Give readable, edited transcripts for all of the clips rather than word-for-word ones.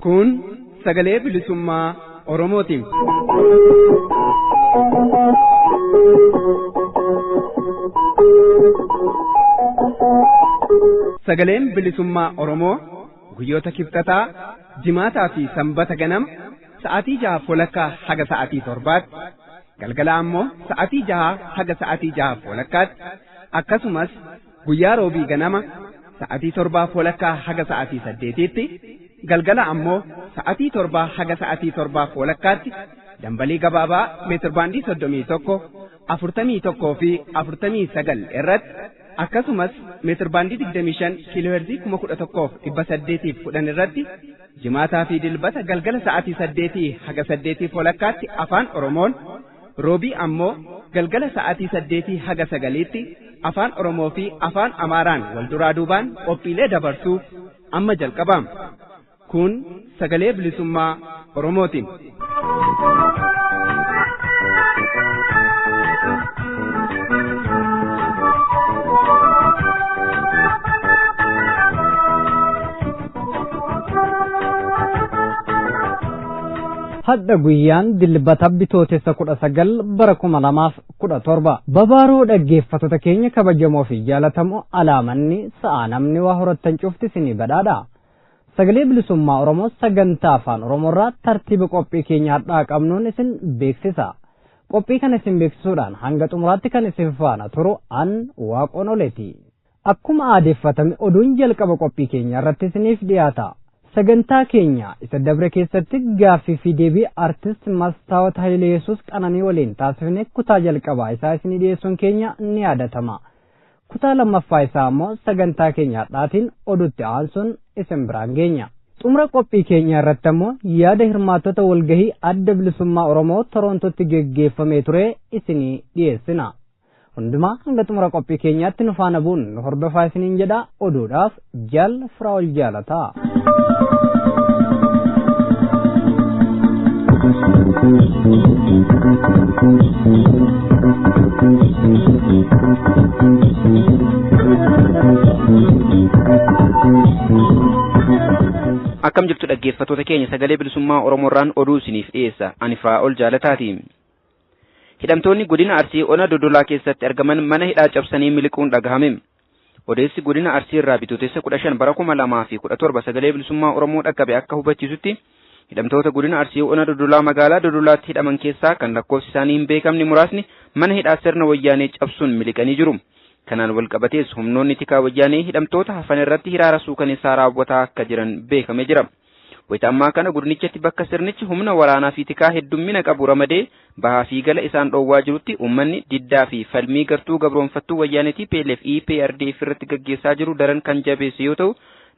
Kun sagalee bilisummaa Oromootiin. Sagaleen bilisummaa Oromoo guyyoota kibxataa, jimaataa fi sanbata ganama sa'aatii 6:30 haga sa'aatii 7tti, galgala ammoo sa'aatii 6 haga sa'aatii 6:30tti, akkasumas guyyaa roobii ganama sa'aatii 7:30 haga sa'aatii 8tti, galgala ammoo sa'aatii 7 haga sa'aatii 7:30tti dambalii gabaabaa meetirbaandii 31, 41 fi 49 irratti, akkasumas meetirbaandii 25 kiilooherzii 11,810 irratti jimaataa fi dilbata galgala sa'aatii 8 haga 8:30tti afaan Oromoon, roobii ammoo galgala sa'aatii 8 haga 9tti afaan Oromoo fi afaan Amaaraan wal duraa duubaan qophiilee dabarsuu amma jalqabama. Kun sagalee bilisummaa Oromootiin. Hadda guyyaan dilbata bitootessa 19 bara 2017. Babaaroo dhaggeeffattoota keenya kabajamoo fi jaalatamoo, alaamanni sa'a namni waa horattan cufti isinii badhaadha. Sagalee bilisummaa Oromoo sagantaa afaan Oromoorraa tartiiba qophii keenya har'aa qabnuun isin beeksisa. Qophii kana isin beeksisuudhaan hanga xumuraatti kan isin faana turu an Waaqoon Oleeti. Akkuma aadeeffatame oduun jalqaba qophii keenya irratti isiniif dhiyaata. Sagantaa keenya isa dabre keessatti gaaffii fi deebii artist Mastaawat Hayileyesuus Qananii waliin taasifne kutaa jalqabaa isaa isinii dhiyeessuun keenya ni yaadatama. Kutaa lammaffaa isaa immoo sagantaa keenya har'aatiin oduutti aansuun isin biraan geenya. Xumura qophii keenya irratti ammoo yaada hirmaattota walgahii adda bilisummaa Oromoo Torontootti geggeeffamee ture isinii dhiyeessina. Hundumaa hanga xumura qophii keenyaatti nu faana bu'uun nu hordofaa isiniin jedha. Oduudhaaf Jaal Firaa'ol Jaalataa. Akkam jirtu dhaggeeffattoota keenya, sagalee bilisummaa Oromoorraan oduu isiniif dhiyeessa. Ani Firaa'ol Jaalataati. Hidhamtoonni godina Arsii ona Dodolaa keessatti argaman mana hidhaa cabsanii miliquun dhagahame. Odeessi godina Arsii irraa bitootessa 15 bara 2017 sagalee bilisummaa Oromoo dhaqqabe akka hubachiisutti, hidhamtoota godina Arsii ona Dodolaa magaalaa Dodolaatti hidhaman keessaa kan lakkoofsi isaanii hin beekamne muraasni mana hidhaa sirna wayyaanee cabsuun miliqanii jiru. Kanaan walqabatees humnoonni tikaa wayyaanee hidhamtoota hafan irratti hiraara suukaneessaa raawwataa akka jiran beekamee jira. Wayita ammaa kana godinichatti bakka sirnichi humna waraanaa fi tikaa heddummina qabu ramadee bahaa fi gala isaan dhoowwaa jirutti, uummanni diddaa fi falmii gartuu gabroonfattuu wayyaanee TPLF EPRDF irratti gaggeessaa jiru daran kan jabeesse yoo ta'u,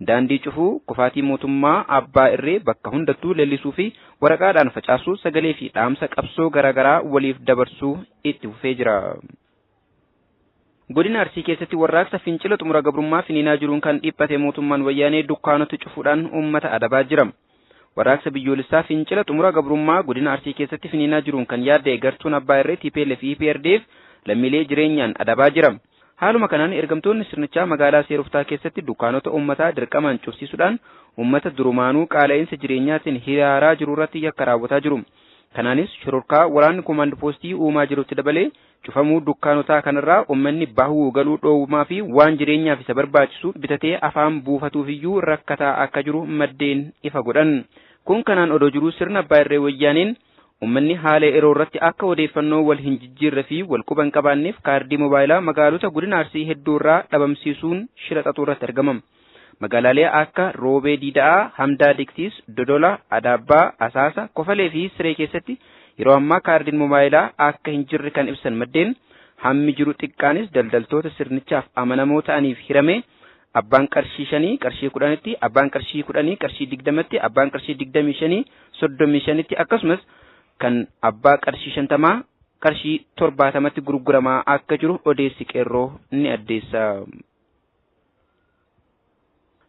daandii cufuu, kufaatii mootummaa abbaa irree bakka hundattuu leellisuu fi waraqaadhaan facaasuu, sagalee fi dhaamsa qabsoo garaagaraa waliif dabarsuu itti fufee jira. Godina Arsii keessatti warraaqsa fincila xumura gabrummaa finiinaa jiruun kan dhiphate mootummaan wayyaanee dukkaanota cufuudhaan uummata adabaa jira. Warraaqsa biyyoolessaa fincila xumura gabrummaa godina Arsii keessatti finiinaa jiruun kan yaadda'e gartuun abbaa irree TPLF EPRDF lammiilee jireenyaan adabaa jira. Haaluma kanaan ergamtoonni sirnichaa magaalaa Seeroftaa keessatti dukkaanota uummataa dirqamaan cufsiisuudhaan uummata durumaanuu qaala'insa jireenyaatiin hiraaraa jiru irratti yakka raawwataa jiru. Kanaanis shororkaa waraanni koomaand poostii uumaa jirutti dabalee cufamuu dukkaanotaa kanarraa uummanni bahuu galuu dhoowwumaa fi waan jireenyaaf isa barbaachisu bitatee afaan buufatuufiyyuu rakkataa akka jiru maddeen ifa godhan. Kun kanaan odoo jiruu sirna abbaa irree wayyaaneen uummanni haala yeroo irratti akka odeeffannoo wal hin jijjiirre fi wal quba hin qabaanneef kaardii moobaayilaa magaalota godina Arsii hedduu irraa dhabamsiisuun shira xaxuu irratti argamama. Magaalaalee akka Roobee Diida'aa, Hamdaa Diksiis, Dodola, Adaabbaa, Asaasa, Kofalee fi Siree keessatti yeroo ammaa kaardiin moobaayilaa akka hin jirre kan ibsan maddeen, hammi jiru xiqqaanis daldaltoota sirnichaaf amanamoo ta'aniif hirame abbaan qarshii 5 qarshii 10tti, abbaan qarshii 10 qarshii 20tti, abbaan qarshii 25 35tti, akkasumas kan abbaa qarshii 50 qarshii 70tti gurguramaa akka jiru odeessi qeerroo ni addeessa.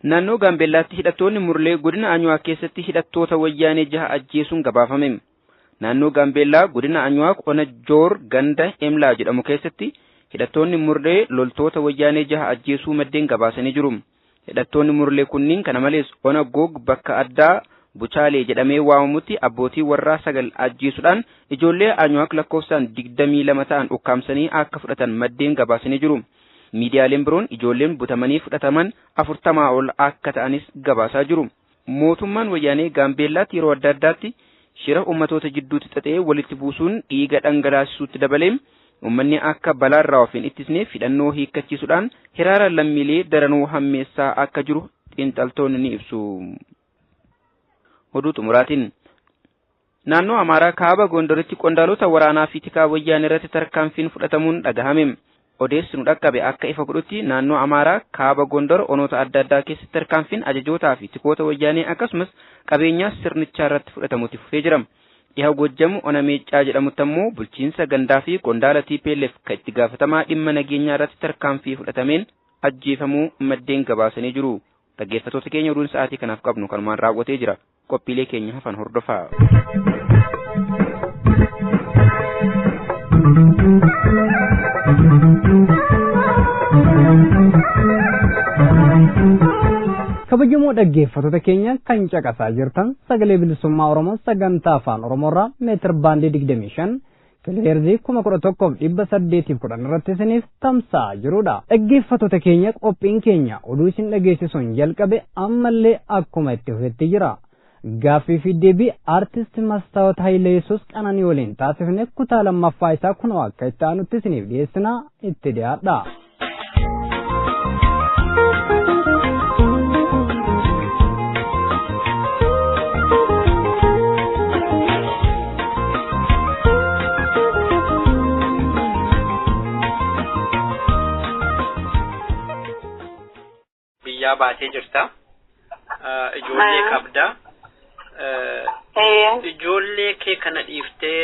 Naannoo Gaambeellaatti hidhattoonni Murlee godina Anyuwaa keessatti hidhattoota wayyaanee jaha ajjeesuun gabaafame. Naannoo Gaambeellaa godina Anyuwaa ona Joor ganda Emlaa jedhamu keessatti hidhattoonni Murlee loltoota wayyaanee jaha ajjeesuu maddeen gabaasanii jiru. Hidhattoonni Murlee kunniin kana malees ona Gog bakka addaa Buchaalee jedhamee waamamutti abbootii warraa 9 ajjeesuudhaan ijoollee Anyuwaak lakkoofsaan 22 ta'an ukkaamsanii akka fudhatan maddeen gabaasanii jiru. Miidiyaaleen biroon ijoolleen butamanii fudhataman 40 ol akka ta'anis gabaasaa jiru. Mootummaan wayyaanee Gaambeellaatti yeroo adda addaatti shira ummatoota jidduutti xaxee walitti buusuun dhiiga dhangalaasisuutti dabalee uummanni akka balaarraa of hin ittisneef hidhannoo hiikkachiisuudhaan hiraara lammiilee daranuu hammeessaa akka jiru xiinxaltoonni ni ibsu. Oduu xumuraatiin naannoo Amaaraa kaaba Gondoritti qondaalota waraanaa fi tikaa wayyaanee irratti tarkaanfiin fudhatamuun dhagahame. Odeessi nu dhaqqabe akka ifa godhutti naannoo Amaaraa kaaba Gondor onoota adda addaa keessatti tarkaanfiin ajajootaa fi tikoota wayyaanee akkasumas qabeenyaa sirnichaa irratti fudhatamutti fufee jira. Dhiha Gojjamu ona Meeccaa jedhamutti ammoo bulchiinsa gandaa fi qondaala TPLF kan itti gaafatamaa dhimma nageenyaa irratti tarkaanfii fudhatameen ajjeefamuu maddeen gabaasanii jiru. Dhaggeeffattoota keenya, oduun sa'aatii kanaaf qabnu kanumaan raawwatee jira. Qophiilee keenya hafan hordofaa. Kabajamoo dhaggeeffattoota keenya, kan caqasaa jirtan Sagalee Bilisummaa Oromoo sagantaa Afaan Oromoorraa meetir baandii 25 kiloheerzii 11,810 irratti isiniif tamsa'aa jirudha. Dhaggeeffattoota keenya, qophiin keenya oduu isin dhageessisuun jalqabe ammallee akkuma itti fufetti jira. Gaaffii fi deebii aartist Mastaawot Hayileyesuus Qananii waliin taasifne kutaa lammaffaa isaa kunoo akka itti aanutti isiniif dhiyeessina, itti dhiyaadha. Biyyaa baatee jirta. Ijoollee qabda. Ijoollee kee kana dhiiftee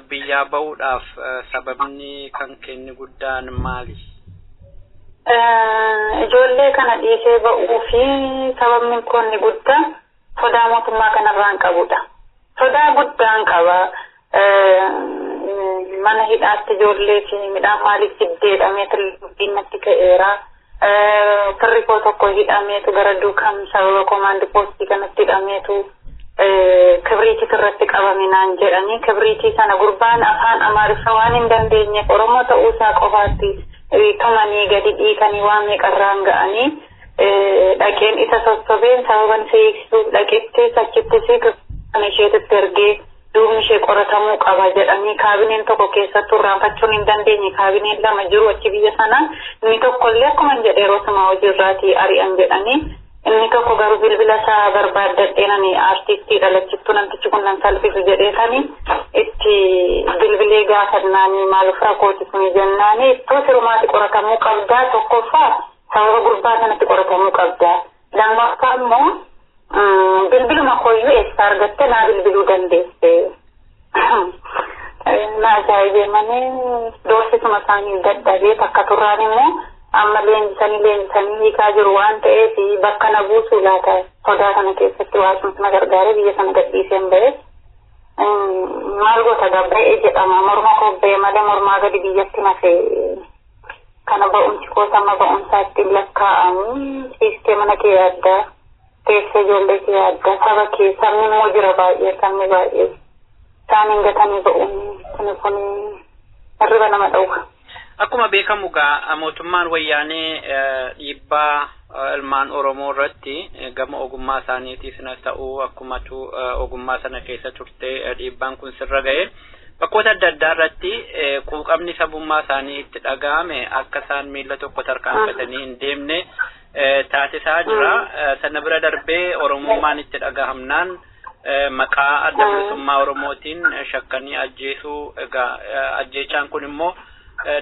biyyaa ba'uudhaaf sababni kan kenni guddaan maali? Ijoollee kana dhiisee ba'uu fi sababni koo inni guddaan sodaa mootummaa kanarraan qabudha. Sodaa guddaan qaba. Mana hidhaatti ijoollee fi midhaan maaliif fiddeedhamee dubbiin natti ka'eera. Firri koo tokko hidhameetu gara Duukam sababa komaandi poostii kanatti hidhameetu kibriitii irratti qabame naan jedhanii, kibriitii sana gurbaan afaan Amaariffa waan hin dandeenyeef Oromoo ta'uusaa qofaatti tumanii gadi dhiikanii waan meeqarraan ga'anii, dhaqeen isa sossobeen sababan isa hiiksisuuf dhaqetti achittis kana isheetitti ergee duubni ishee qoratamuu qaba jedhanii, kaabineen tokko keessattuu irraanfachuun hin dandeenye, kaabineen lama jiru achi biyya sana, inni tokkollee akkuma jedhe yeroo sama hojiirraatii ari'an jedhanii, inni tokko garuu bilbila isaa barbaaddadheen ani aartistii dhalachittuu namtichi kun nan salphisu jedheetani itti bilbilee gaafannaanii, maal rakooti kuni jennaanii, ittoo sirumaatti qoratamuu qabdaa, tokkoffaa sababa gurbaa sanatti qoratamuu qabdaa, lammaffaa immoo bilbiluma kooyyuu eessaa argatte naa bilbiluu dandeesse. Na ajaa'ibee malee doorsisuma isaanii dadhabee takka turraan immoo amma leenjisanii leenjisanii hiikaa jiru waan ta'eef bakka na buusuu laata sodaa kana keessatti waaqni na gargaaree biyya sana gadhiiseen ba'e. Maal goota, gabba'ee jedhama, morma koo ba'e malee mormaa gadi biyyatti nafe. Kana ba'umsi koos amma ba'umsaatti lakkaa'amu, ciistee mana kee yaaddaa, teessee ijoollee kee yaaddaa, saba kee, sabni immoo jira baay'ee, sabni baay'ee isaan hin gatanii ba'uun kuni kun hirriba nama dhowwa. Akkuma beekamu gaa mootummaan wayyaanee dhiibbaa ilmaan Oromoo irratti gama ogummaa isaaniitiif na ta'uu, akkumatu ogummaa sana keessa turte dhiibbaan kun sirra ga'e. Bakkoota adda addaa irratti quuqamni sabummaa isaanii itti dhaga'ame akka isaan miila tokko tarkaanfatanii hin deemne taasisaa jira. Sana bira darbee Oromummaan itti dhagahamnaan maqaa Adda Bilisummaa Oromootiin shakkanii ajjeesuu, egaa ajjeechaan kun immoo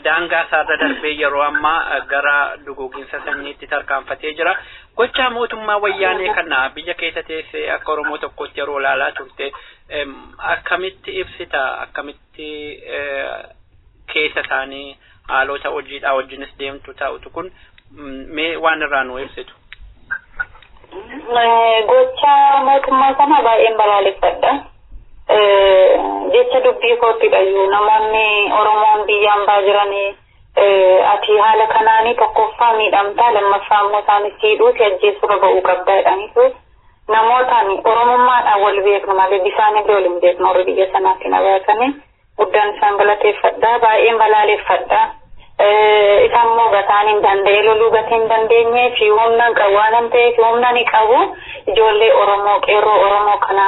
daangaa isaarra darbee yeroo ammaa gara duguuginsa sanyiitti tarkaanfatee jira. Gochaa mootummaa wayyaanee kana biyya keessa teessee akka Oromoo tokkotti yeroo ilaalaa turte akkamitti ibsita? Akkamitti keessa isaanii haalota hojiidhaa wajjinis deemtu ta'utu kun mee waan irraa nu ibsitu? Gocha mootummaa sana baay'een balaaleffadha. Jecha dubbii koottidha iyyuu namoonni Oromoon biyya hambaa jiranii ati haala kanaanii tokkoffaa miidhamtaa, lammaffaa immoo isaanis hidhuu si ajjeesuurra ba'uu qabdaa jedhaniitu namootaan Oromummaadhaan wal beeknu malee bisaan illee wal hin beeknu warri biyya sanaatti na baasanii guddaan isaan galateeffadha, baay'een balaaleffadha. Isaan immoo gataan hin danda'e, loluu gatii hin dandeenye fi humna qabu waan ta'eef humna ni qabu. Ijoollee Oromoo, qeerroo Oromoo kana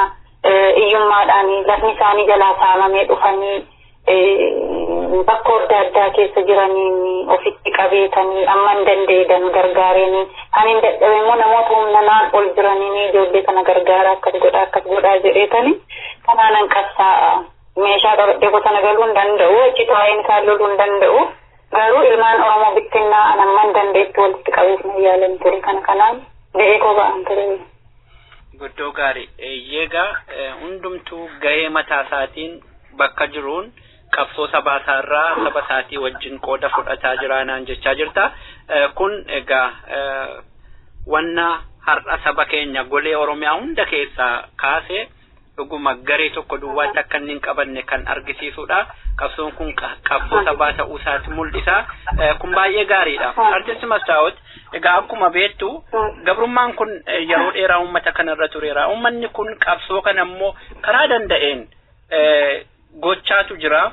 iyyummaadhaan lafni isaanii jalaa saamamee dhufanii bakka adda addaa keessa jiraniin ofitti qabeetanii amma hin danda'e gargaareen kan hin dadhabe immoo namoota humna naan ol jiraniin ijoollee kana gargaara, akkas godhaa, akkas godhaa jedheetanii kanaanan qabsaa'a. Meeshaa qabadhee bosona galuu hin danda'u, achi taa'een isaan loluu hin danda'u. Garuu ilmaan Oromoo bittinnaa an amma hin danda'etti walitti qabuuf na yaalan ture, kana kanaan ga'ee koo ba'an ture. Guddoo gaarii. Eegaa hundumtuu ga'ee mataa isaatiin bakka jiruun qabsoo sabaa isaarraa saba isaatii wajjin qooda fudhataa jira naan jechaa jirta. Kun egaa wanna har'a saba keenya golee Oromiyaa hunda keessaa kaasee dhuguma garee tokko duwwaatti akka inni hin qabanne kan argisiisudha. Qabsoon kun qabsoo sabaa ta'uu isaati mul'isa. Kun baay'ee gaariidha. Artist Mastaawot, egaa akkuma beektu gabrummaan kun yeroo dheeraa uummata kanarra tureera. Uummanni kun qabsoo kana immoo karaa danda'een gochaatu jira.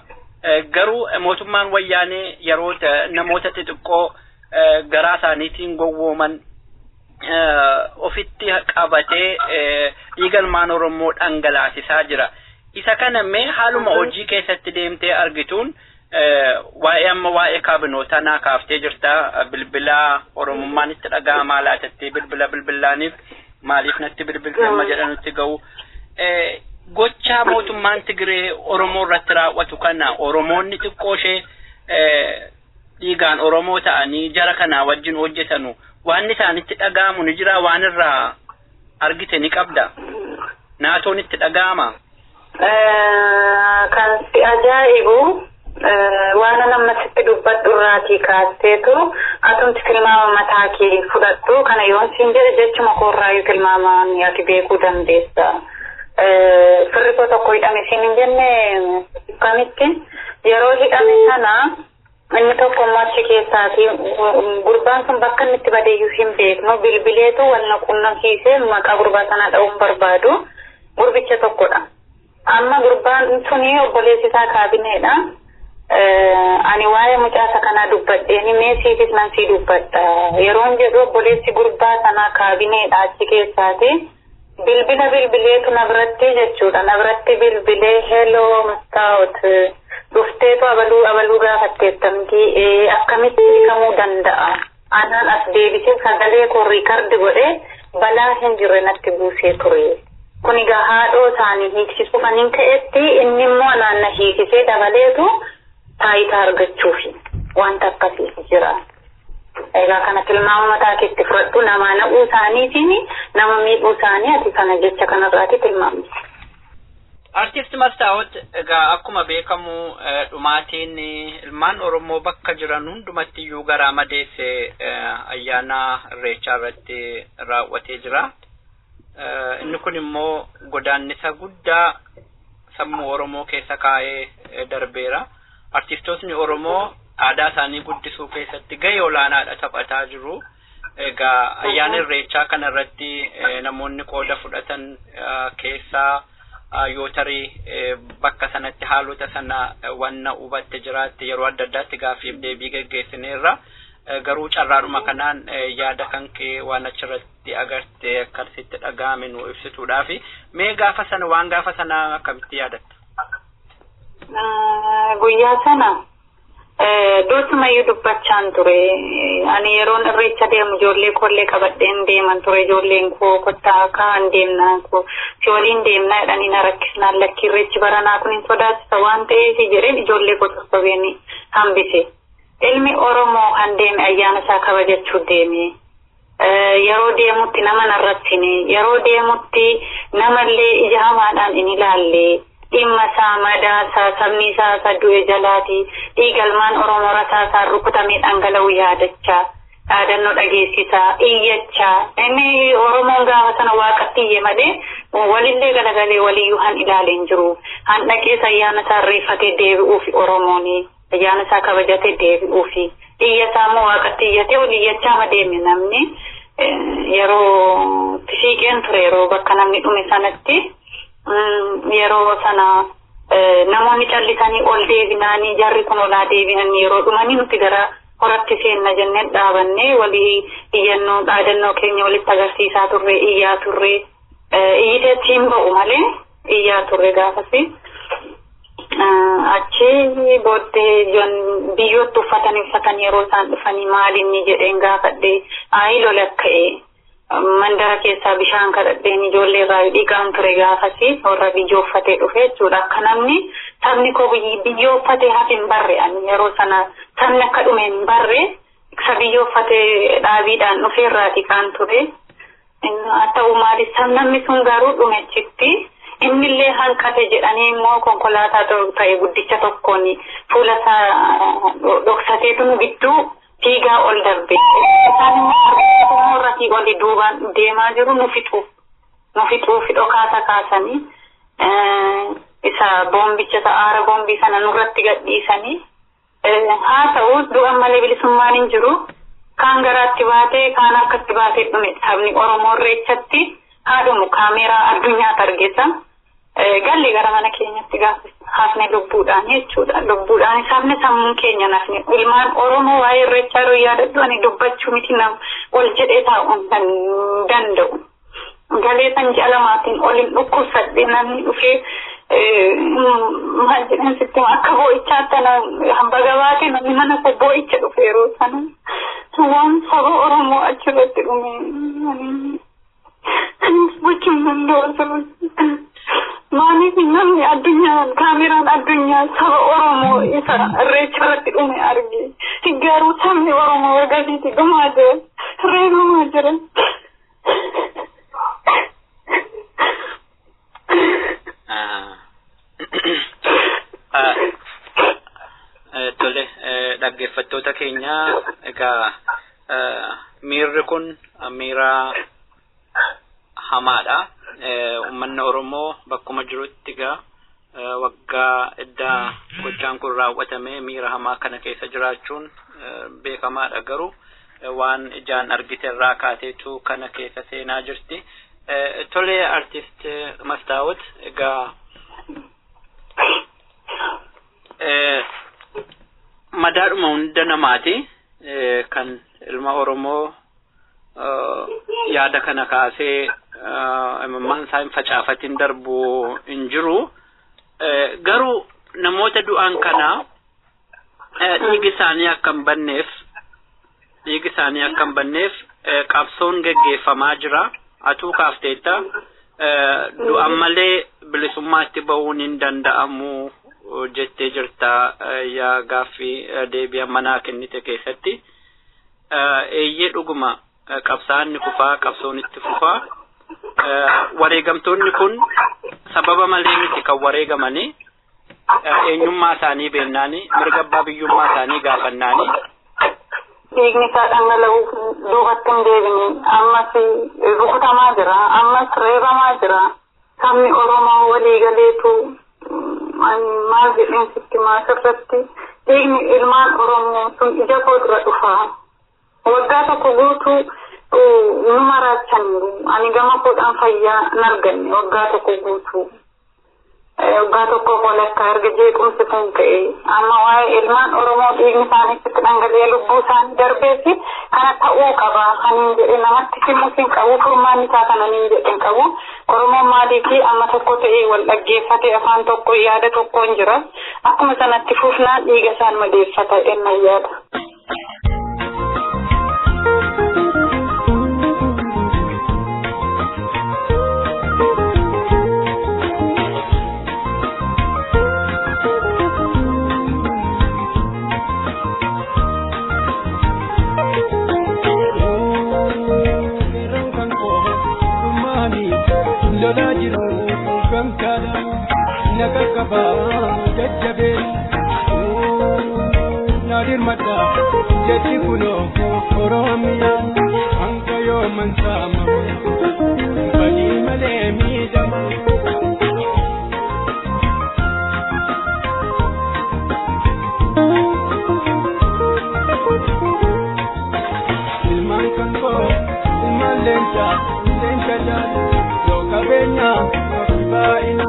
Garuu mootummaan wayyaanee yeroo namoota xixiqqoo garaa isaaniitiin gowwooman ofitti qabatee dhiiga ilmaan Oromoo dhangalaasisaa jira. Isa kana mee haaluma hojii keessatti deemtee argituun waa'ee amma waa'ee kaabinootaa naa kaaftee jirta. Bilbila Oromummaan itti dhaga'amaa laatattee bilbila bilbilaaniif maaliif natti bilbilte amma jedhanutti ga'u. Gochaa mootummaan Tigiree Oromoo irratti raawwatu kana Oromoonni xiqqoo ishee dhiigaan Oromoo ta'anii jara kanaa wajjin hojjetanu waan isaanitti dhaga'amu ni jira, waan irraa argite ni qabda. Naatoon itti dhaga'ama. Kan si ajaa'ibu waan nama sitti dubbadhu irraatii kaasteetu atumti tilmaama mataa kee fudhadhu. Kana yoon siin jedhe jechuma koorraayyuu tilmaama ati beekuu dandeessa. Firri koo tokko hidhame siin hin jenne kamitti yeroo hidhame sana inni tokko immoo achi keessaati gurbaan sun bakka inni itti badeeyyuu hin beeknu bilbileetu wal na qunnamsiisee, maqaa gurbaa sanaa dha'uun barbaadu, gurbicha tokkodha. Amma gurbaan suni obboleessi isaa kaabineedha. Ani waa'ee mucaasa kanaa dubbadheeni mee siifis nan sii dubbadha. Yeroon jedhu obboleessi gurbaa sanaa kaabineedha achi keessaati. Bilbila bilbileetu na biratti jechuudha. Na biratti bilbilee, "Hello Mastaawot, dhufteetu abaluu abaluu gaafatteettamti, akkamitti hiikamuu danda'a?" Anaan as deebisee sagalee koo record godhee balaa hin jirre natti buusee ture. Kun egaa haadhoo isaanii hiiksisuuf anin ka'etti inni immoo anaan na hiiksisee dabaleetu taayitaa argachuufi wanta akkasiitu jira. Egaa kana tilmaama mataa keetti fudhadhu, namaa na'uu isaaniitiin nama miidhuu isaanii ati kana jecha kanarraati tilmaamti. Artist Mastaawot, egaa akkuma beekamu dhumaatiin ilmaan Oromoo bakka jiran hundumatti iyyuu garaa madeesse ayyaana Irreechaa irratti raawwatee jira. Inni kun immoo godaannisa guddaa sammuu Oromoo keessa kaa'ee darbeera. Artistootni Oromoo aadaa isaanii guddisuu keessatti gahee olaanaadha taphataa jiru. Egaa ayyaana Irreechaa kana irratti namoonni qooda fudhatan keessaa yoo tarii bakka sanatti haalota sana wanna hubatte jiraatte, yeroo adda addaatti gaaffiif deebii geggeessineerra. Garuu carraadhuma kanaan yaada kan kee waan achirratti agarte akkasitti dhaga'ame nu ibsituudhaafi mee gaafa sana waan gaafa sana akkamitti yaadatta? Guyyaa sana dursumayyuu dubbachaan ture. Ani yeroon Irreecha deemu ijoollee koollee qabadheen deeman ture. Ijoolleen koo kottaa kaan deemnaa koo si waliin deemnaa jedhanii na rakkisnaan, lakki, Irreechi baranaa kun hin sodaachisa waan ta'eef jedheen ijoollee koo sossobeen hambise. Ilmi Oromoo kan deeme ayyaana isaa kabajachuu deeme. Yeroo deemutti nama narrattine, yeroo deemutti namallee ija hamaadhaan hin ilaalle. Dhimma isaa, madaa isaa, sabni isaa isa du'e jalaati dhiigalmaan Oromoo rasaa isaa rukutamee dhangala'u yaadachaa. Dhaadannoo dhageessisaa iyyachaa inni Oromoon gaafa sana waaqatti iyye malee walillee galagalee waliyyuu han ilaalee hin jiru. Han dhaqees ayyaana isaa irreeffatee deebi'uufi Oromooni ayyaana isaa kabajatee deebi'uufi iyya isaa immoo waaqatti iyyatee wal iyyachaa ma deeme namni yeroo fiiqeen ture yeroo bakka namni dhume sanatti yeroo sana namoonni callisanii ol deebinaanii jarri kun olaa deebi'anii yeroo dhumanii nuti gara horatti seenna jennee dhaabannee walii iyyannoo dhaadannoo keenya walitti agarsiisaa turre iyyaa turre iyyiteetti hin ba'u malee iyyaa turre gaafasi. Achi booddee biyyootti uffatan yeroo isaan dhufanii maalinni jedheen gaafadhe ayi lola ka'e mandara keessaa bishaan kadhadheen ijoollee irraa dhiqaan ture gaafasi warra biyyoo uffatee dhufe jechuudha. Akka namni sabni koo biyyoo uffatee hafe hin barre ani yeroo sana sabni akka dhume hin barre isa biyyoo uffatee dhaabiidhaan dhufe irraa dhiqaan ture. Haa ta'u maalis namni sun garuu dhume achitti. Innillee hanqate jedhanii immoo konkolaataa ta'e guddicha tokkoon fuula isaa dhoksateetu nu gidduu fiigaa ol darbe. Isaan immoo irratii oli duubaan deemaa jiru nu fixuuf. Nu fixuuf dhokaasa kaasanii isa boombicha isa aara boombii sana nurratti gadhiisanii. Haa ta'u du'an malee bilisummaan hin jiru. Kaan garaatti baatee kaan harkatti baatee dhume sabni Oromoo irreechatti. Haadhumu kaameeraa addunyaatu argisa. Galli gara mana keenyatti gaafa hafne lubbuudhaan jechuudha. Lubbuudhaan hafne sammuun keenya nafne. Ilmaan Oromoo waa'ee irreechaa yeroo yaadadhu ani dubbachuu miti nam ol jedhee taa'uun kan danda'u. Galee san ji'a lamaatiin ol hin dhukkubsadhe namni dhufee maal jedhan sitti akka boo'ichaatti hamba gabaatee namni mana koo boo'icha dhufe yeroo sana. Waan saba Oromoo achirratti dhume. Gochuun danda'u asirratti. Maaliif namni addunyaan kaameraan addunyaa saba Oromoo isa irreecha irratti dhume arge. Garuu sabni Oromoo wagasiiti dhumaa jira. Reebamaa jira. Tole dhaggeeffattoota keenya egaa miirri kun miira hamaadha. Uummanni Oromoo bakkuma jirutti egaa waggaa eddaa gochaan kun raawwatame miira hamaa kana keessa jiraachuun beekamaadha. Garuu waan ijaan argite irraa kaateetu kana keessa seenaa jirti. Tole artist Mastaawot egaa madaadhuma hunda namaati kan ilma Oromoo yaada kana kaasee imimmaan isaa hin facaafatin darbu hin jiru. Garuu namoota du'an kana dhiigi isaanii akka hin banneef dhiigi isaanii akka hin banneef qabsoon geggeeffamaa jira. Atuu kaafteetta du'an malee bilisummaatti bahuun hin danda'amu jettee jirta yaa gaaffii deebi'a manaa kennite keessatti. Eeyyee dhuguma qabsaa'onni kufaa qabsoon itti fufaa. Wareegamtoonni kun sababa malee miti kan wareegamanii eenyummaa isaanii beeknaanii mirga abbaa biyyummaa isaanii gaafannaanii. Dhiigni isaa dhangala'uuf duubatti hin deebine ammas rukutamaa jira ammas reebamaa jira sabni Oromoo walii galeetu maal jedheen sitti maasirratti dhiigni ilmaan Oromoo sun ija koo dura dhufa. Waggaa tokko guutuu nu maraachaniiru. Ani gama koodhaan fayyaa hin arganne waggaa tokko guutuu. Waggaa tokko walakkaa erga jeequmsi kun ka'e amma waa'ee ilmaan Oromoo dhiigni isaanii itti dhangala'ee lubbuu isaanii darbeefi kana ta'uu qaba kan hin jedhe namatti himuus hin qabu furmaanni isaa kana hin jedhe hin qabu. Oromoon maaliifi amma tokko ta'ee wal dhaggeeffatee afaan tokko yaada tokkoon jira. Akkuma sanatti fufnaan dhiiga isaan madeeffata enna yaada. Naa dirmata jechi kunoo Oromiyaa hanga yooman saamama badii malee miidhama. Ilmaan kan koo ilmaan leencaa leenca jaala yoo qabeenyaa yoo baay'ina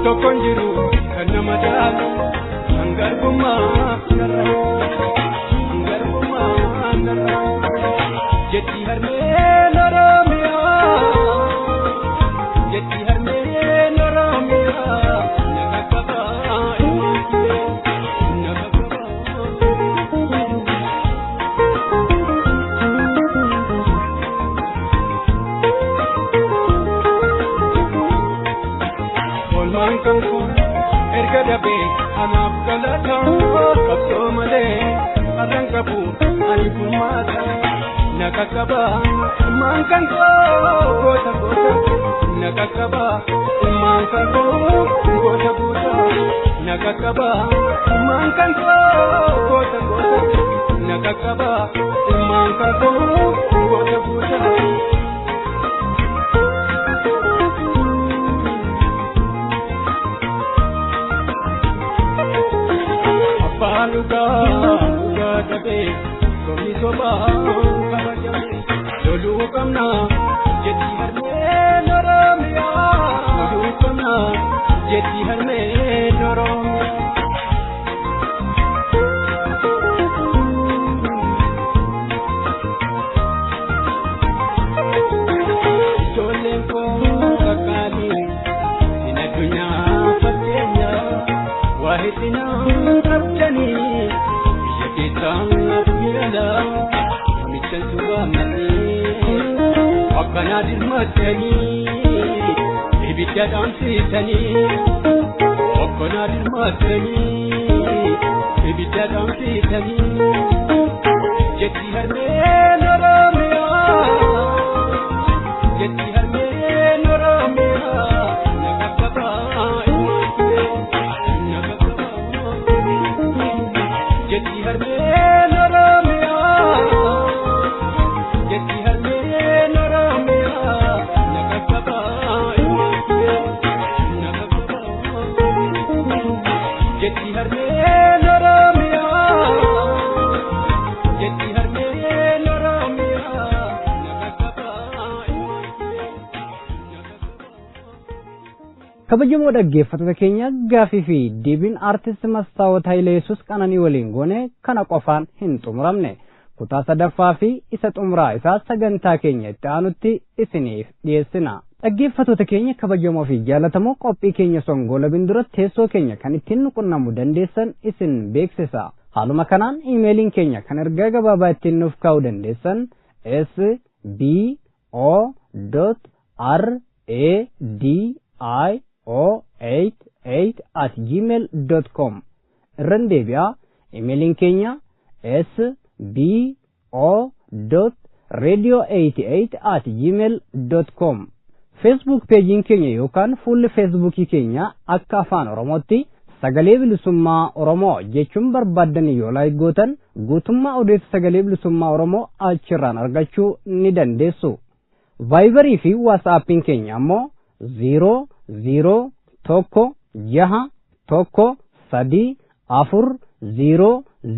tokkoon jiru kan nama jaalu hangarbummaa narra hangarbummaa narra jetti harmeen Oromiyaa jetti harmeen Oromiyaa naga qabaa ilmaan kee naga qabaa. Olmaan kan koo erga dabee anaaf galata qabsoo malee har'an qabu ani furmaata na qaqqaba ilmaan kan koo goota goota na qaqqaba ilmaan kan koo goota goota na qaqqaba ilmaan kan koo goota goota na qaqqaba ilmaan kan koo goota goota. Abbaan dhugaa dhugaa dhabee sobni sobaa kabajame loluu qabna jetti harmeen Oromiyaa loluu qabna jetti harmeen Oromiyaa. Ijoolleen koo qaqqaalii sin addunyaa fakkeenya waa heddinaa qabdanii biyya keessaa biyya alaa namicha suwaamanii akkanaa dirmattanii ibidda dhaamsitanii akkanaa dirmattanii ibidda dhaamsitanii jetti harmeen Oromiyaa jetti harmeen Oromiyaa na qaqqabaa ilmaan kee na qaqqabaa jetti harmeen Oromiyaa jetti harmeen Oromiyaa na qaqqabaa ilmaan kee na qaqqabaa jetti harmeen Oromiyaa jetti harmeen Oromiyaa na qaqqabaa ilmaan kee na qaqqabaa. Kabajamoo dhaggeeffattoota keenya gaafii fi deebiin aartist Mastaawot Hayileyesuus Qananii waliin goone kana qofaan hin xumuramne. Kutaa sadaffaa fi isa xumuraa isaa sagantaa keenya itti aanutti isiniif dhiyeessina. Dhaggeeffattoota keenya kabajamoo fi jaallatamoo qophii keenya songoolabin dura teessoo keenya kan ittiin nu qunnamuu dandeessan isin beeksisa. Haaluma kanaan iimeeliin keenya kan ergaa gabaabaa ittiin nuuf kaa'uu dandeessan s b o r a d i o 88 at gmail dot com irran deebi'a. Imeeliin keenya s b o radio 88 at gmail dot com. Facebook peejiin keenya yookaan fuulli feesbuukii keenya akka afaan Oromootti sagalee bilisummaa Oromoo jechuun barbaaddan yoo laayik gootan guutummaa odeessa sagalee bilisummaa Oromoo achirraan argachuu ni dandeessu. Vaayibarii fi waasaappiin keenya ammoo 0 0 1 6 1 3 4 0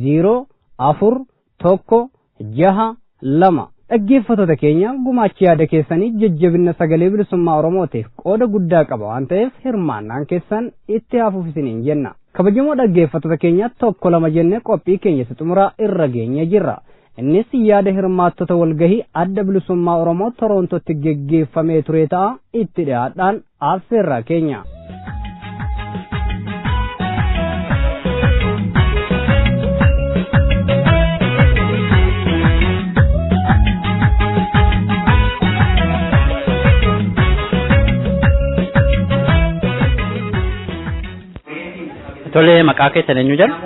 0 4 1 6 2. Dhaggeeffattoota keenya gumaachi yaada keessanii jajjabina sagalee bilisummaa Oromootiif qooda guddaa qaba waan ta'eef hirmaannaan keessan itti hafuuf isiniin jenna. Kabajamoo dhaggeeffattoota keenya tokko lama jennee qophii keenya isa xumuraa irra geenyee jirra. Innis yaada hirmaattota walgahii adda bilisummaa Oromoo Toroontootti geggeeffamee ture ta'a itti dhiyaadhaan affeerraa keenya. Tole, maqaa keessan eenyu jedhu?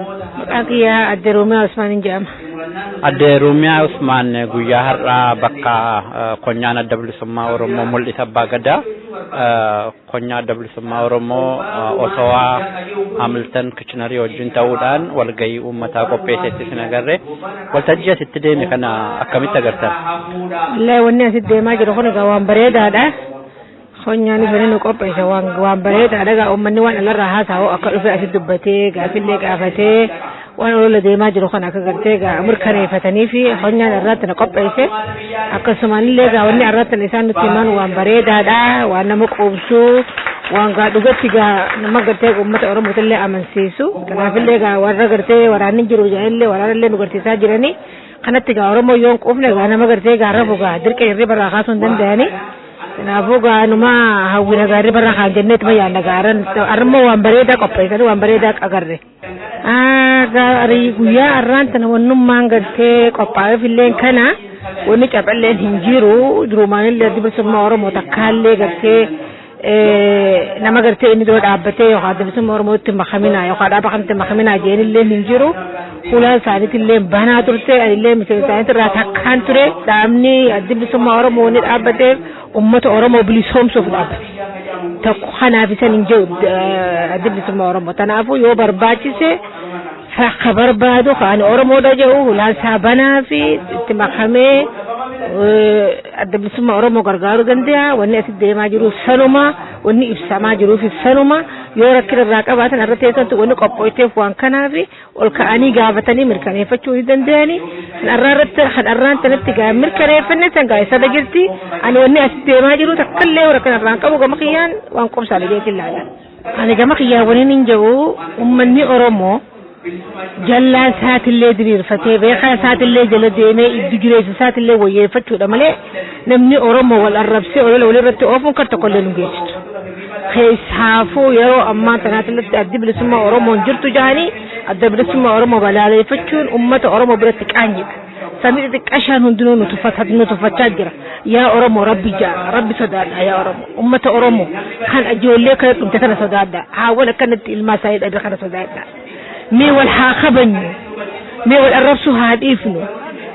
Maqaa kiyyaa Adde Ruumiyaa Usmaan jedhama. Adde Ruumiyaa Usmaan, guyyaa har'aa bakka konyaan adda bilisummaa Oromoo mul'isa Abbaa Gadaa Konyaa Adda Bilisummaa Oromoo Otowaa Hamilton Kitchenerii wajjin ta'uudhaan walgahii uummataa qopheessetti sin agarre. Waltajjii asitti deeme kana akkamitti agartan? Wallahi wanni asitti deemaa jiru kun egaa waan bareedaadha. Konyaan isanii nu qopheesse waan bareedaadha. Egaa uummanni waan alarraa haasa'u akka dhufe asitti dubbatee gaafillee gaafatee waan olola deemaa jiru kana akka gartee egaa mirkaneeffatanii fi konyaan irratti na qopheesse. Akkasumallee egaa wanni irratti isaan nutti himan waan bareedaadha. Waan nama quubsu, waan gaa dhugatti gaa nama gartee uummata Oromootillee amansiisu. Kanaafillee egaa warra gartee waraanni jiru jedhanillee waraanallee nu garsiisaa jiranii. Kanatti gaa Oromoo yoo hin quufne gaa nama gartee gaa rafu gaa dirqee hirriba irraa kaasuu hin danda'ani. Kanaafuu gaa numa hawwina gaa hirriba irraa kaan jenneetuma yaadna gaa arrammoo waan bareedaa qopheessanii waan bareedaa agarre. Gaarii guyyaa arraan tana wannummaan gartee qophaa'eef illee kana wanni caphalleen hin jiru, durumaanillee Adda Bilisummaa Oromoo takkaallee gartee nama gartee inni dura dhaabbatee yookaan Adda Bilisummaa Oromootti makaminaa yookaan dhaaba kanatti makaminaa jeenillee hin jiru. Fuulaan isaaniitillee banaa turte, anillee miseensa isaaniitirraa takkaan ture. Dhaabni Adda Bilisummaa Oromoo inni dhaabbateef uummata Oromoo bilisoomsuuf dhaabbate. Tokko kanaaf isan hin jiru Adda Bilisummaa Oromoo. Kanaafuu yoo barbaachise akka barbaadu kan Oromoodha jedhu hulaan isaa banaa fi itti makamee Adda Bilisummaa Oromoo gargaaruu danda'a. Wanni asitti deemaa jiru sanuma, wanni ibsamaa jiruuf sanuma. Yoo rakkina irraa qabaatan irra teessantu wanni qophoofteef waan kanaaf ol ka'anii gaafatanii mirkaneeffachuu ni danda'ani. Kan arraa irratti kan arraan sanatti gaa mirkaneeffanne san gaa isa jirti. Ani wanni asitti deemaa jiru takkallee rakkina irraa hin qabu, gama kiyyaan waan qobsaa jeetiin ilaala. Ani gama kiyyaan waniin hin jiru, uummanni Oromoo jallaa isaatillee diriirfatee beekaa isaatillee jala deemee iddu jireessa isaatillee wayyeeffachuudha malee namni Oromoo wal arrabsee olola walirratti oofuun kan tokkollee nu geessitu. Keessaafuu yeroo ammaa tanaatti Addi Bilisummaa Oromoon jirtu jahanii Adda Bilisummaa Oromoo balaaleffachuun uummata Oromoo biratti qaanyidha. Sabni xixiqqashaan hundinuu nu tuffachaa jira. Yaa Oromoo, Rabbi jaa, Rabbi sodaadha yaa Oromoo. Uummata Oromoo kan ijoollee kana dhumte kana sodaadha. Haawwan akkanatti ilmaa isaanii dhabe kana sodaadha. Mee wal haa kabajnu, mee wal arrabsuu haa dhiifnu.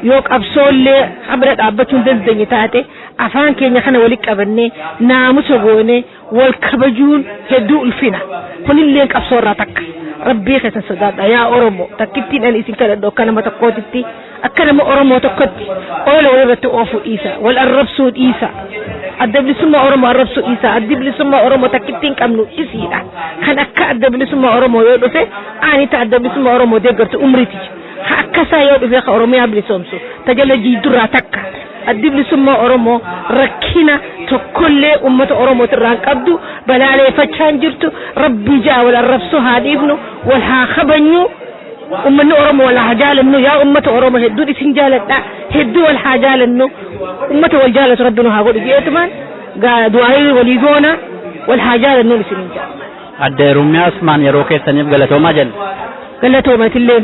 Yoo qabsoollee qabra dhaabbachuu hin dandeenye taate afaan keenya kana walitti qabannee naamusa goonee wal kabajuun hedduu ulfina. Kunillee qabsoo irraa takka. Rabbii keessan sodaadha yaa Oromoo. Takkittiin ani isin kadhadhu akka nama tokkootitti, akka nama Oromoo tokkotti, oola walirratti oofuu dhiisa, wal arrabsuu dhiisa. Adda Bilisummaa Oromoo arrabsuu dhiisa. Addi Bilisummaa Oromoo takkittiin qabnu isiidha. Kan akka Adda Bilisummaa Oromoo yoo dhufe ani ta Adda Bilisummaa Oromoo deeggartu umriiti. Ha akkasaa yoo dhufe ka Oromiyaa bilisoomsu tajala jiidurraa takka. Addi Bilisummaa Oromoo rakkina tokkollee uummata Oromootirraa hin qabdu, balaaleeffachaa hin jirtu. Rabbii jaa wal arrabsuu haa dhiifnu, wal haa kabajnu. Uummanni Oromoo wal haa jaalannu yaa uummata Oromoo, hedduun isin jaaladha, hedduu wal haa jaalannu. Uummata wal jaalatu Rabbi nu haa godhu jeetumaan du'aayii walii goona, wal haa jaalannu isin hin jaa. Adde Rumiyaa Usmaan, yeroo keessaniif galatoomaa jenna. Galatoomatillee.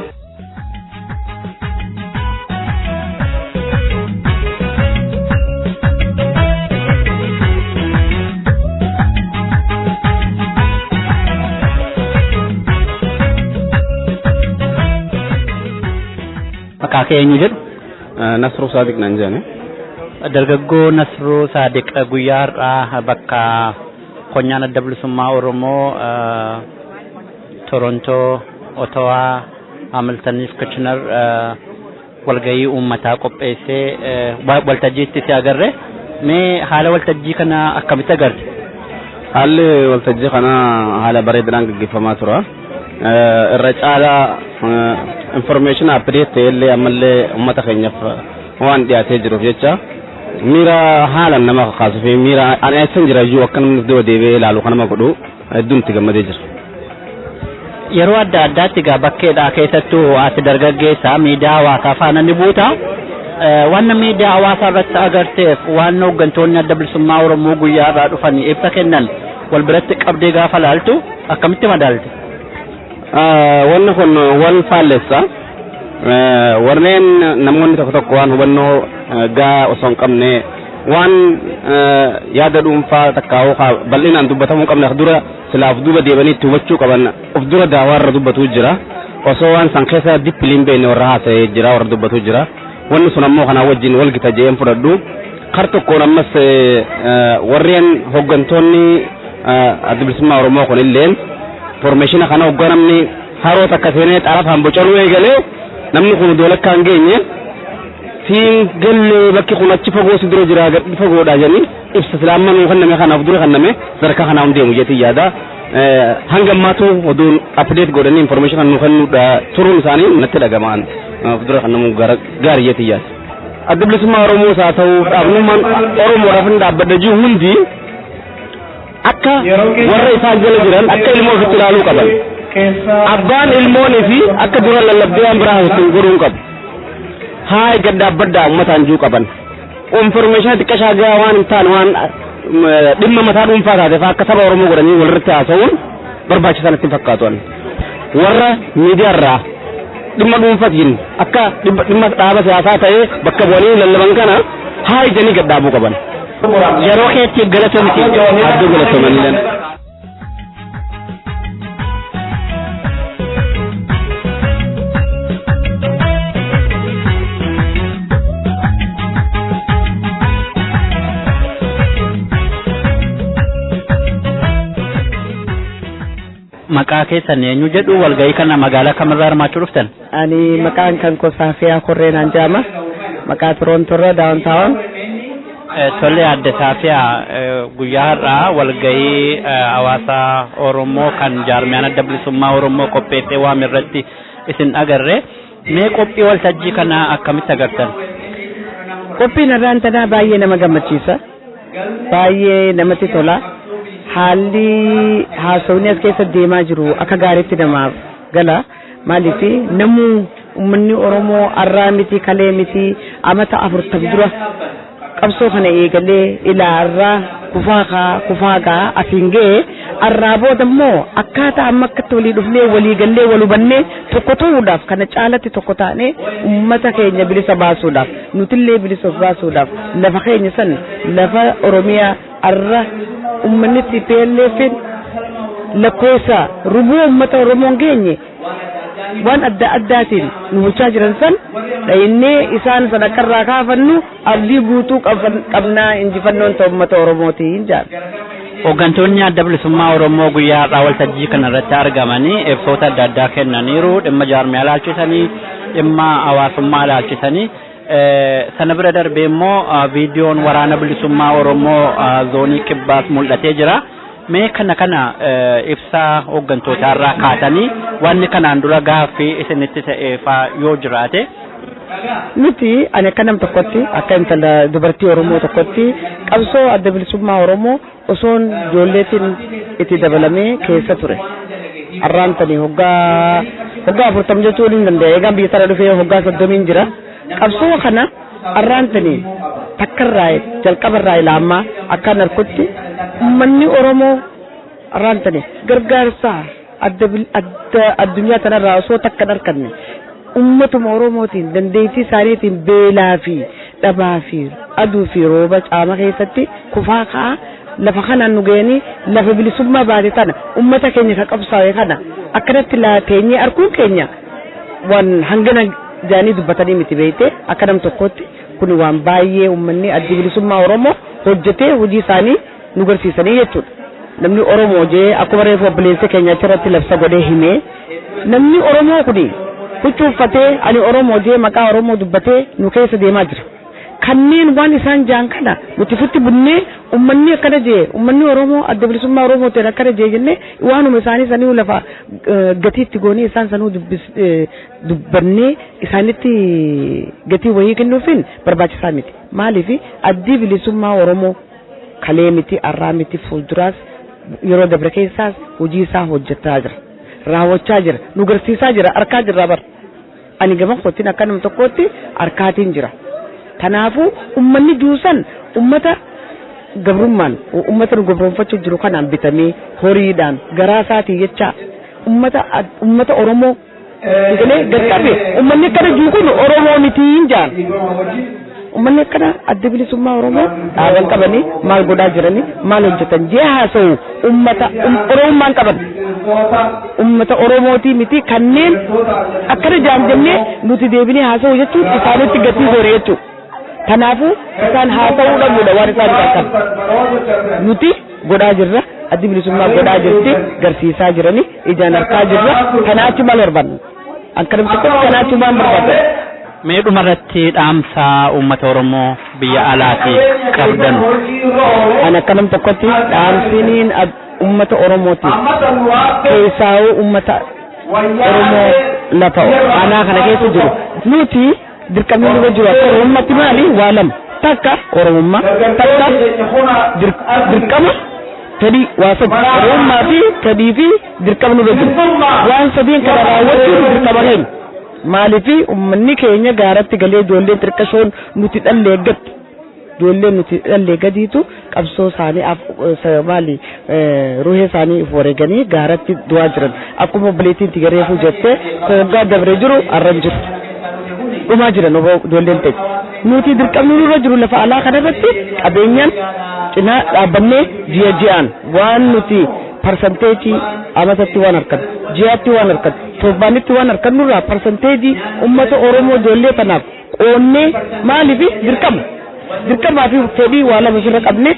Maqaa kee eenyu jedhu? Nasruu Saadiq naan jedhani. Dargaggoo Nasruu Saadiq, guyyaa har'aa bakka konyaan Adda Bilisummaa Oromoo Torontoo, Otowaa, Hamiltoniif Kitchener walgahii uummataa qopheessee waltajjiitti si agarre. Mee haala waltajjii kana akkamitti agarte? Haalli waltajjii kanaa haala bareedaadhaan gaggeeffamaa tura. Irra caalaa information update ta'ellee ammallee uummata keenyaaf waan dhiyaatee jiruuf jecha miira haalaan nama kakaasuu fi miira ani eessan jira iyyuu akka namni dura deebi'ee ilaalu kan nama godhu hedduun itti gammadee jira. Yeroo adda addaatti egaa bakkeedhaa keessattuu ati dargaggeessa miidiyaa hawaasaa faana ni buuta. Waan miidiyaa hawaasaa irratti agarteef waan hooggantoonni Adda Bilisummaa Oromoo guyyaa irraa dhufanii ibsa kennan wal biratti qabdee gaafa laaltu akkamitti madaalte? Wanni kun wal faallessa. Warreen namoonni tokko tokko waan hubannoo gaa osoo hin qabne waan yaada dhuunfaa takka bal'inaan dubbatamuu hin qabne dura silaaf duuba deebanii itti hubachuu qaban of dura daawaarra dubbatu jira. Osoo waan san keessa dippiliin beekne warra haasa'ee jira, warra dubbatu jira. Wanni sun ammoo kanaa wajjin wal gita je'een fudhadhu. Kar tokkoon ammas warreen hooggantoonni Adda Bilisummaa Oromoo kun illeen information kana hoggaa namni haroo takka seenee xarafaan boconuu eegalee, namni kun iddoo lakkaa hin geenye siin gallee, bakki kun achi fagoo si dura jira, gadi fagoodha jedhanii ibsa sila amma nuu kenname kanaaf dura kenname sadarkaa kanaa hin deemu jeetii yaada. Hanga ammaatu oduun update godhanii information kan nuu kennuudha turuun isaanii natti dhagamaan dura kennamuu gaarii jeetii yaada. Adda Bilisummaa Oromoos haa ta'u, dhaabnummaan Oromoodhaaf hin dhaabbadha jiru hundi akka warra isaan jala jiran akka ilmoo ofitti ilaaluu qaban. Abbaan ilmoonii fi akka dura lallabdee waan biraa haasoftu godhuu hin qabu. Haa gad dhaabbadhaa uummataan jiru qaban. Information xiqqashaa gahaa waan hin taane, waan dhimma mataa dhuunfaa taate fa'aa akka saba Oromoo godhanii walirratti haasa'uun barbaachisaa natti hin fakkaatu. Warra miidiyaarraa dhimma dhuunfatiin akka dhimma dhaaba siyaasaa ta'ee bakka bu'anii lallaban kana haa ijanii gad dhaabuu qaban. Yeroo keetiif galatoomti. Adduu galatoomanillee. Maqaa keessan eenyu jedhu, walgahii kana magaalaa kamirraa hirmaachuu dhuftan? Ani maqaan kan koo Saafiyaa Korreenaan jedhama. Maqaa Toronto irra downtown. Tole, adde Saafiyaa, guyyaa har'aa walgahii hawaasa Oromoo kan jaarmiyaan Adda Bilisummaa Oromoo qopheessee waame irratti isin agarre. Mee qophii waltajjii kana akkamitti agartan? Qophiin har'aan tanaa baay'ee nama gammachiisa. Baay'ee namatti tola. Haalli haasawni as keessa deemaa jiru akka gaariitti namaaf gala. Maaliif, namuu uummanni Oromoo arraa miti, kalee miti, amata 40 dura qabsoo kana eegalee ilaa arraa kufaa kaa kufaa gaa asiin ga'e. Arraa booda immoo akkaataa amma akkatti walii dhufnee, walii gallee, wal hubannee tokko ta'uudhaaf, kana caalatti tokko taanee uummata keenya bilisa baasuudhaaf, nutillee bilisa of baasuudhaaf, lafa keenya san, lafa Oromiyaa arra uummanni TPLFin lakkoofsa rubuu uummata Oromoon geenye waan adda addaatiin nu bulchaa jiran san dhayinnee isaan san akka irraa kaafannu abdii guutuu qabnaa, injifannoon ta'u uummata Oromootiin jedha. Hooggantoonni Adda Bilisummaa Oromoo guyyaa har'aa waltajjii kana irratti argamanii ibsoota adda addaa kennaniiru. Dhimma jaarmiyaa ilaalchisanii, dhimma hawaasummaa ilaalchisanii. Sana bira darbee immoo viidiyoon Waraana Bilisummaa Oromoo zoonii kibbaas mul'atee jira. Mee kana ibsaa hooggantootaa irraa kaatanii wanni kanaan dura gaaffii isinitti ta'e faa yoo jiraate. Nuti, ani akka nam tokkotti, akka intala dubartii Oromoo tokkotti, qabsoo Adda Bilisummaa Oromoo osoon ijoolleetiin itti dabalamee keessa ture. Arraan tanii hoggaa 40 jechuun hin danda'a. Eegaan biyya tana dhufee hoggaa 30n jira. Qabsoo kana arraan tanii takkarraa jalqabarraa ilaamaa akkaan harkutti uummanni Oromoo arraan tanii gargaarsa adda adda addunyaa tanarraa osoo takka hin arganne uummatuma Oromootiin dandeettii isaaniitiin beelaa fi dhabaa fi aduu fi rooba caama keessatti kufaa ka'aa lafa kanaan nu ga'anii, lafa bilisummaa baate tana uummata keenya ka qabsaa'e kana akkanatti laateenyee arguun keenya waan hangana jaanii dubbatanii miti, beeyte. Akka nam tokkotti kun waan baay'ee uummanni Addi Bilisummaa Oromoo hojjetee hojii isaanii nu garsiisanii jechuudha. Namni Oromoo jee akkuma reefu obboleessa keenya achirratti labsa godhee himee, namni Oromoo kuni huccuu uffatee ani Oromoo jee maqaa Oromoo dubbatee nu keessa deemaa jira. Kanneen waan isaan jaan kana nuti fitti bunnee, uummanni akkana jee, uummanni Oromoo Adda Bilisummaa Oromootiin akkana jee jennee waanuma isaanii sanuu lafa gatiitti goonee isaan sanuu dubbannee isaanitti gatii wayii kennuufiin barbaachisaa miti. Maaliif, Addi Bilisummaa Oromoo kalee miti, arraa miti, fuulduraas yeroo dabre keessaas hojii isaa hojjetaa jira. Raawwachaa jira. Nu garsiisaa jira. Arkaa jirra bara. Ani gama kootiin akka nama tokkootti harkaatiin jira. Kanaafuu uummanni juusan uummata gabrummaan uummata nu gabroonfachuu jiru kanaan bitamee horiidhaan garaa isaatii jecha uummata Oromoo galee gadqabe, uummanni akkana jiru kun Oromoo miti hin jaan. Uummanni akkana Adda Bilisummaa Oromoo dhaaban qabanii maal godhaa jiranii, maal hojjetan jee haasa'u uummata Oromummaan qaban. Uummata Oromootii miti kanneen akkana jaan jennee nuti deebinee haasa'u jechuun isaanitti gatii goone jechuudha. Kanaafuu isaan haasa'uu dhabuudha waan isaan akkan. Nuti godhaa jirra, addi bilisummaa godhaa jirti, garsiisaa jirani, ijaan harkaa jirra. Kanaachi maal barbaadna? Akkanum tokkotti kanaachi maal barbaadna? Mee dhumarratti dhaamsa uummata Oromoo biyya alaatii qabdan. Ani akkanum tokkotti dhaamsiniin uummata Oromootiif keessaa'uu uummata Oromoo lafa aanaa kana keessa jiru. Nuti dirqamni nurra jiru akka Oromummaatti maali? Waa lama. Takka Oromummaa, takka dirqama fedhii waa sadi. Oromummaa fi fedhii fi dirqama nurra jiru. Waan sadiin kana raawwachuun dirqama keenya. Maaliif uummanni keenya gaaratti galee ijoolleen xixiqqashoon nuti dhallee eeggatti. Ijoolleen nuti dhallee gadiitu qabsoo isaanii maali ruhee isaanii of wareeganii gaaratti du'aa jiran. Akkuma obboleettiin Tigareefuu jettee hoggaa dabree jiru har'a hin jiru. Dhumaa jiran ijoolleen ta'e. Nuti dirqamni nurra jiru lafa alaa kanarratti qabeenyaan cinaa dhaabbannee ji'a ji'aan waan nuti parsanteejii amatatti waan harkannu ji'aatti waan harkannu torbaanitti waan harkannurraa parsanteejii uummata Oromoo ijoollee tanaaf qoonnee maaliif dirqama dirqamaa fi fedhii waa lama ofirra qabne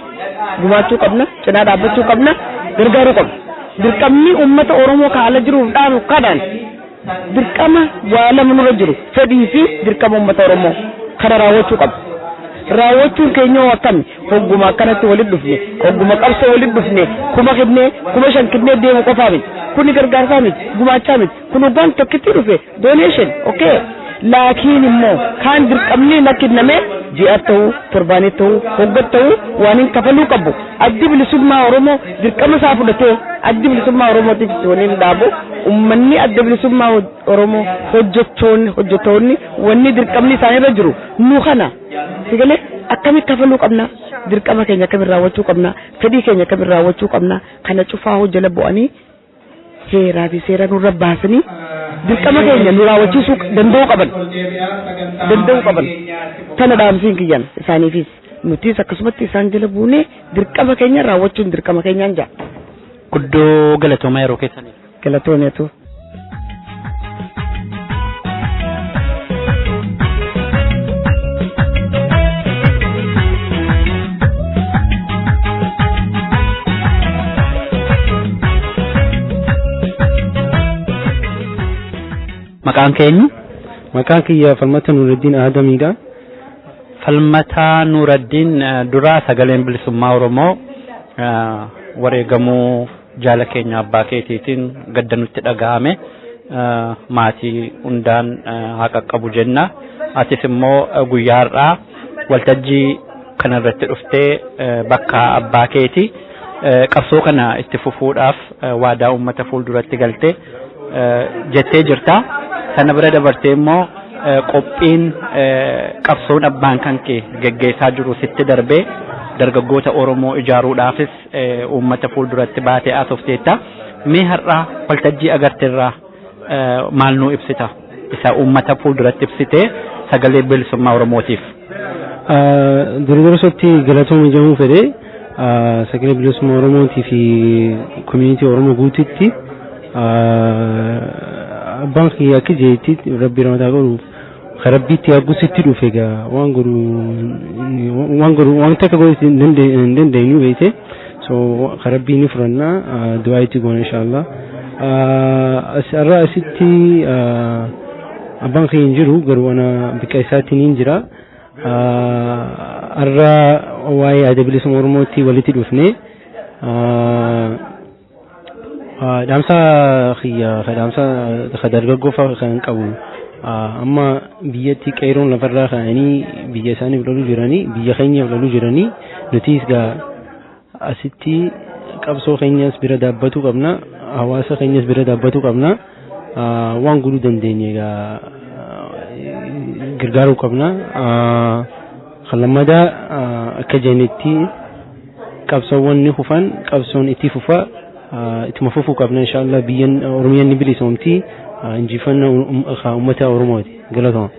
gumaachuu qabna cinaa dhaabbachuu qabna gargaaruu qabna dirqamni uummata Oromoo ka ala jiruuf dhaabu kanaan dirqama waa lama nurra jiru fedhii fi dirqama uummata Oromoo kana raawwachuu qabna. Raawwachuun keenya hoo akkami? Hogguma akkanatti walitti dhufne, hogguma qabsoo walitti dhufne, 1000 kennee, 5000 kennee deemu qofaa miti. Kuni gargaarsaa miti, gumaachaa miti. Kun hoggaan tokkitti dhufe donation, okay. Laakiin immoo kaan dirqamni na kenname ji'a ta'uu, torbaanii ta'uu, hogga ta'uu waan hin kafaluu qabu. Addi bilisummaa Oromoo dirqama isaa fudhatee addi bilisummaa Oromootiif waliin dhaabu uummanni adda bilisummaa Oromoo hojjettoonni hojjettoonni wanni dirqamni isaanirra jiru nu kana sigalee akkamitti kafaluu qabna dirqama keenya akkamitti raawwachuu qabna fedhii keenya akkamitti raawwachuu qabna kana cufaa hojjala bu'anii heeraa fi seera nurra baasanii dirqama keenya nu raawwachiisuu danda'uu qaban danda'uu qaban kana dhaamsiin kiyyan isaaniifis nutis akkasumatti isaan jala buunee dirqama keenya raawwachuun dirqama keenyaan jaa. Guddoo galatooma yeroo keessaniif. Galatoomeetu. Maqaan keenyu? Maqaan kiyya Falmata Nuuraddiin Aadamiidha. Falmataa Nuuraddiin dura sagaleen bilisummaa Oromoo wareegamuu jaala keenya abbaa keetiitiin gadda nutti dhaga'ame maatii hundaan haa qaqqabu jenna. Atis immoo guyyaa har'aa waltajjii kanarratti dhuftee bakka abbaa keetii qabsoo kana itti fufuudhaaf waadaa uummata fuulduratti galtee jettee jirta. Sana bira dabartee immoo qophiin qabsoon abbaan kan kee geggeessaa jiru sitti darbee dargaggoota Oromoo ijaaruudhaafis uummata fuulduratti baatee haasofteetta. Mee har'aa waltajjii agarteerraa maal nuu ibsita? Isa uummata fuulduratti ibsitee sagalee bilisummaa Oromootiif. Dura dursatti galatooma jedhamuu fedhe sagalee bilisummaa Oromootii fi community Oromoo guututti abbaan kiyya akka jeetti rabbi ramataa godhu rabbiitti yaagusitti dhufe egaa waan godhu waan godhu waan takka godhu hin dandeenyu beekte so rabbii ni fudhanna du'aa itti goona inshallah. Har'a asitti abbaan kiyya hin jiru garuu ana bikka isaatti niin jira. Har'a waa'ee adda bilisummaa Oromootti walitti dhufne dhaamsa kiyya dhaamsa dargaggoo kan qabu amma biyyatti qeeroon lafarraa ka'anii biyya isaaniif loluu jiranii biyya keenyaaf loluu jiranii nutis gaa asitti qabsoo keenyas bira dhaabbachuu qabna hawaasa keenyas bira dhaabbachuu qabna waan godhuu dandeenye egaa gargaaruu qabna. Kan lammadaa akka jennetti qabsoowwan ni kufan qabsoon itti fufa ittuma fufuu qabna inshallah biyyan Oromiyaan ni bilisoomti injifannoo uummata Oromooti galatooma.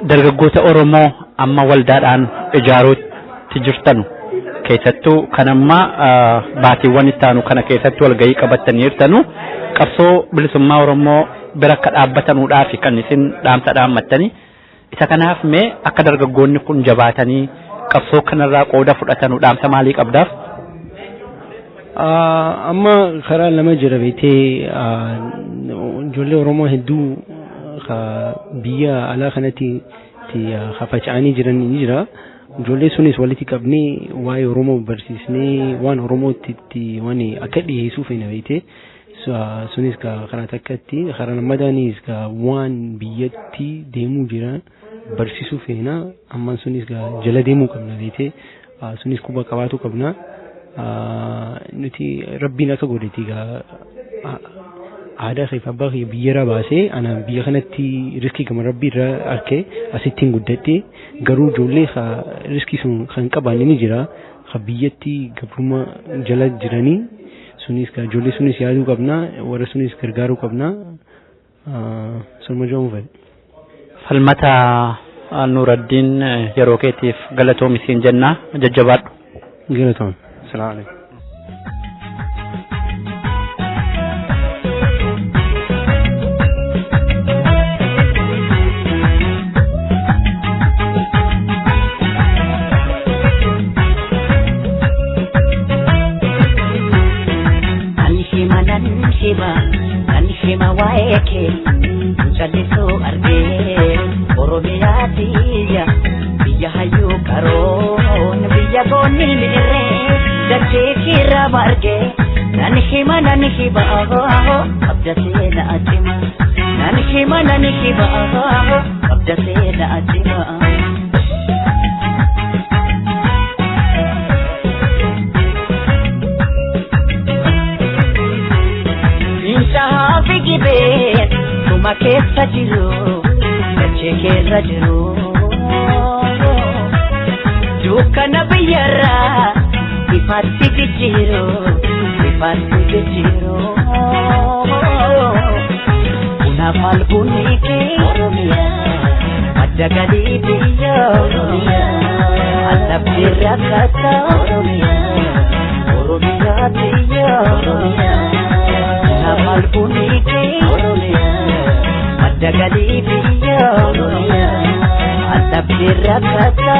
Dargaggoota Oromoo amma waldaadhaan ijaaruutti jirtanu keessattuu kan amma baatiiwwan itti aanu kana keessatti walgahii qabattanii jirtanu qabsoo bilisummaa Oromoo bira akka dhaabbatanuudhaaf kan isin dhaamsa dhaammattanii Isa kanaaf mee akka dargaggoonni kun jabaatanii qabsoo kanarraa qooda fudhatanu dhaamsa maalii qabdaaf? Amma karaa lama jira beektee, ijoollee Oromoo hedduu biyya alaa kanatti faca'anii jiran ni jira. Ijoollee sunis walitti qabnee waa'ee Oromoo barsiisnee waan Oromootti itti waan akka dhiyeessuu feena beektee. Sunis karaa takkatti, karaa lammataanis waan biyyatti deemuu jira barsiisuu feena. Amma sunis jala deemuu qabna beektee, sunis quba qabaatu qabna. Nuti Rabbiin akka godhetti aadaa fi abbaa kiyya biyyarraa baasee ana biyya kanatti riskii gama Rabbii irraa arkee asittiin guddadhe. Garuu ijoollee riskii sun kan qabaanne ni jira, kan biyyatti gabrummaa jala jiranii. Sunis ijoollee sunis yaaduu qabna, warra sunis gargaaruu qabna. Sunuma jedhamu fedha. Falmata Nuuraddiin, yeroo keetiif galatoomi siin jenna, jajjabaadhu. Galatoom. Salaam alaikum. Nan hima, nan hima waa'ee kee callisuu argee. Oromiyaa biyya, biyya hayyuu qaroon, biyya goonni mi'irree dachee kiirra margee. Nan hima, nan hima, qabda seenaa cima. Nan hima, nan hima, qabda seenaa cima. Fincaa'aa fi gibeen tuma keessa jiru, dachee keessa jiru. Dukkana biyyarraa ifatti jijjiiru, ifatti jijjiiru. Kunaaf albuunni kee madda galii biyya, allabdii rakkata Oromiyaa biyya. Kunaaf albuunni kee madda galii biyya, allabdii rakkata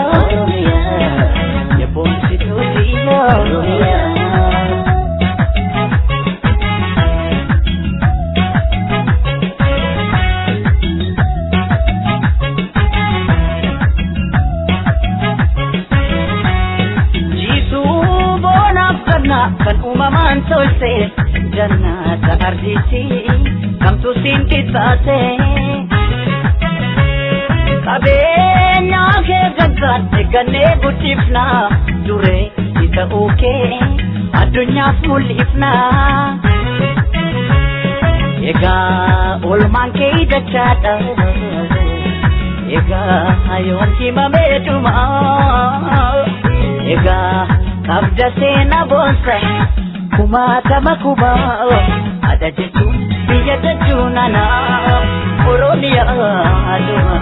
yeboonsituu biyya. Jiisuu boonaaf qabna kan uumamaan tolche, jannata ardiiti kamtu siin qixxaate. Qabeenya kee gaggaan eeggannee guddifna, duree ta'uu kee addunyaaf mul'ifna. Egaa oolmaan kee dachaadha. Egaa yoon himamee dhuma. Egaa qabda seenaa boonsa kumaatama kuma. Ada jechuun biyya jechuun anaaf Oromiyaa aduma.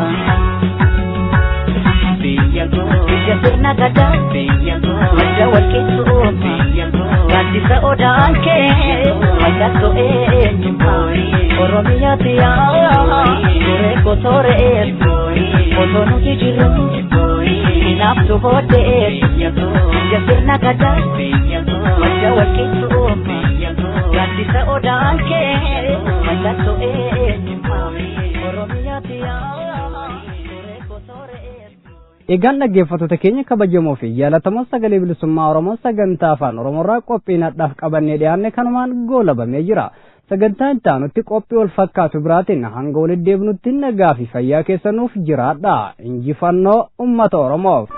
Biyya koo, biyya sirna gadaa, biyya koo, madda walqixxuu, biyya koo, gaaddisa odaan kee mallattoo eenyummaa. Oromiyaa biyyaa duree kotoree, osoo nuti jirru hinaaftu booddee. Biyya sirna gadaa, madda walqixxuu, gaaddisa odaan kee mallattoo eenyummaa. Oromiyaa biyyaa duree kotoree. Egaan dhaggeeffattoota keenya kabajamoo fi jaalatamoo, Sagalee Bilisummaa Oromoo sagantaa Afaan Oromoorraa qophii nadhaaf qabannee dhiyaanne kanumaan goolabamee jira. Sagantaa itti aanutti qophii wal fakkaatu biraatiin hanga walitti deebinutti nagaa fi fayyaa keessanuuf jiraadha. Injifannoo uummata Oromoof.